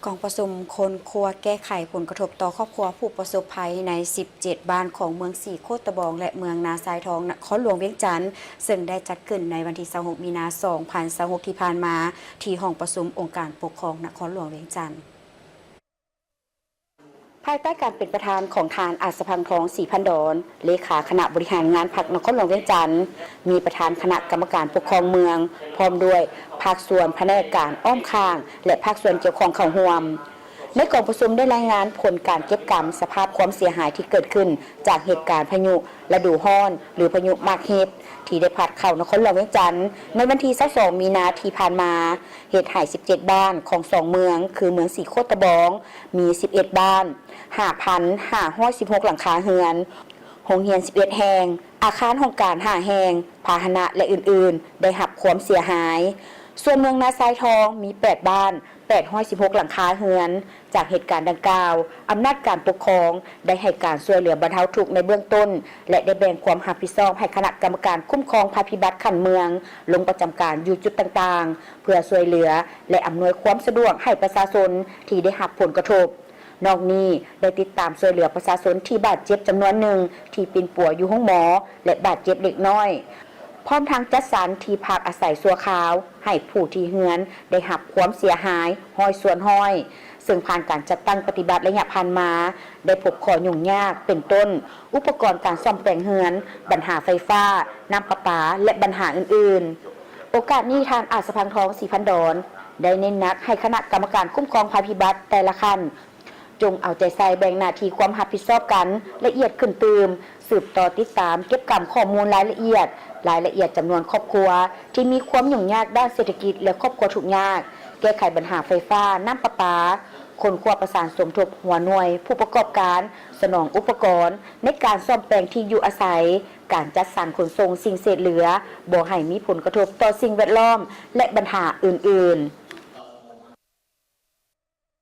ກອງປະຊຸມຄົ້ນຄວ້າແກ້ໄຂຜົນກະທົບຕໍ່ຄອບຄົວຜູ້ປະສົບໄພໃນສິບເຈັດບ້ານຂອງເມືອງສີໂຄດຕະບອງ ແລະ ເມືອງນາຊາຍທອງ ນະຄອນຫຼວງວຽງຈັນ ເຊິ່ງໄດ້ຈັດຂຶ້ນໃນວັນທີຊາວຫົກ ມີນາ ສອງພັນຊາວຫົກ ທີ່ຜ່ານມາ ທີ່ຫ້ອງປະຊຸມອົງການປົກຄອງນະຄອນຫຼວງວຽງຈັນ. ພາຍໃຕ້ການເປັນປະທານຂອງທ່ານ ອາດສະພັງທອງ ສີພັນດອນ ເລຂາຄະນະບໍລິຫານງານພັກນະຄອນຫຼວງວຽງຈັນ, ມີປະທານຄະນະກຳມະການປົກຄອງເມືອງ ພ້ອມດ້ວຍພາກສ່ວນພະແນກການອ້ອມຂ້າງ ແລະ ພາກສ່ວນກ່ຽວຂ້ອງເຂົ້າຮ່ວມ. ໃນກອງປະຊຸມໄດ້ລາຍງານຜົນການເກັບກຳສະພາບຄວາມເສຍຫາຍທີ່ເກີດຂຶ້ນຈາກເຫດການພາຍຸລະດູຮ້ອນ ຫຼື ພາຍຸໝາກເຫັດ ທີ່ໄດ້ພັດເຂົ້ານະຄອນຫຼວງວຽງຈັນ ໃນວັນທີຊາວສອງ ມີນາທີ່ຜ່ານມາ, ເຮັດໃຫ້ສິບເຈັດບ້ານຂອງສອງເມືອງ ຄືເມືອງສີໂຄດຕະບອງ ມີສິບເອັດບ້ານ ຫ້າພັນຫ້າຮ້ອຍສິບຫົກຫຼັງຄາເຮືອນ, ໂຮງຮຽນສິບເອັດແຫ່ງ, ອາຄານຫ້ອງການຫ້າແຫ່ງ, ພາຫະນະ ແລະ ອື່ນໆ ໄດ້ຮັບຄວາມເສຍຫາຍ. ສ່ວນເມືອງນາຊາຍທອງມີແປດບ້ານ ແປດຮ້ອຍສິບຫົກຫຼັງຄາເຮືອນ. ຈາກເຫດການດັ່ງກ່າວ, ອຳນາດການປົກຄອງໄດ້ໃຫ້ການຊ່ວຍເຫຼືອບັນເທົາທຸກໃນເບື້ອງຕົ້ນ ແລະ ໄດ້ແບ່ງຄວາມຮັບຜິດຊອບໃຫ້ຄະນະກຳມະການຄຸ້ມຄອງໄພພິບັດຂັ້ນເມືອງ ລົງປະຈຳການຢູ່ຈຸດຕ່າງໆ ເພື່ອຊ່ວຍເຫຼືອ ແລະ ອຳນວຍຄວາມສະດວກໃຫ້ປະຊາຊົນທີ່ໄດ້ຮັບຜົນກະທົບ. ນອກນີ້ໄດ້ຕິດຕາມຊ່ວຍເຫຼືອປະຊາຊົນທີ່ບາດເຈັບຈຳນວນໜຶ່ງທີ່ປິ່ນປົວຢູ່ໂຮງໝໍ ແລະ ບາດເຈັບເລັກນ້ອຍ, ພ້ອມທັງຈັດສັນທີ່ພັກອາໄສຊົ່ວຄາວໃຫ້ຜູ້ທີ່ເຮືອນໄດ້ຮັບຄວາມເສຍຫາຍຮ້ອຍສ່ວນຮ້ອຍ, ເຊິ່ງຜ່ານການຈັດຕັ້ງປະຕິບັດໄລຍະຜ່ານມາ ໄດ້ພົບຂໍ້ຫຍຸ້ງຍາກ ເປັນຕົ້ນ ອຸປະກອນການສ້ອມແປງເຮືອນ, ບັນຫາໄຟຟ້າ, ນ້ຳປະປາ ແລະ ບັນຫາອື່ນໆ. ໂອກາດນີ້ ທ່ານ ອາດສະພັງທອງ ສີພັນດອນ ໄດ້ເນັ້ນໜັກໃຫ້ຄະນະກຳມະການຄຸ້ມຄອງໄພພິບັດແຕ່ລະຂັ້ນ ຈົ່ງເອົາໃຈໃສ່ແບ່ງໜ້າທີ່ຄວາມຮັບຜິດຊອບກັນລະອຽດຂຶ້ນຕື່ມ, ສືບຕໍ່ຕິດຕາມເກັບກຳຂໍ້ມູນລາຍລະອຽດ, ລາຍລະອຽດຈຳນວນຄອບຄົວທີ່ມີຄວາມຫຍຸ້ງຍາກດ້ານເສດຖະກິດ ແລະ ຄອບຄົວທຸກຍາກ, ແກ້ໄຂບັນຫາໄຟຟ້າ, ນ້ຳປະປາ, ຄົ້ນຄວ້າປະສານສົມທົບຫົວໜ່ວຍຜູ້ປະກອບການ, ສະໜອງອຸປະກອນໃນການສ້ອມແປງທີ່ຢູ່ອາໄສ, ການຈັດສັນຂົນສົ່ງສິ່ງເສດເຫຼືອບໍ່ໃຫ້ມີຜົນກະທົບຕໍ່ສິ່ງແວດລ້ອມ ແລະ ບັນຫາອື່ນໆ.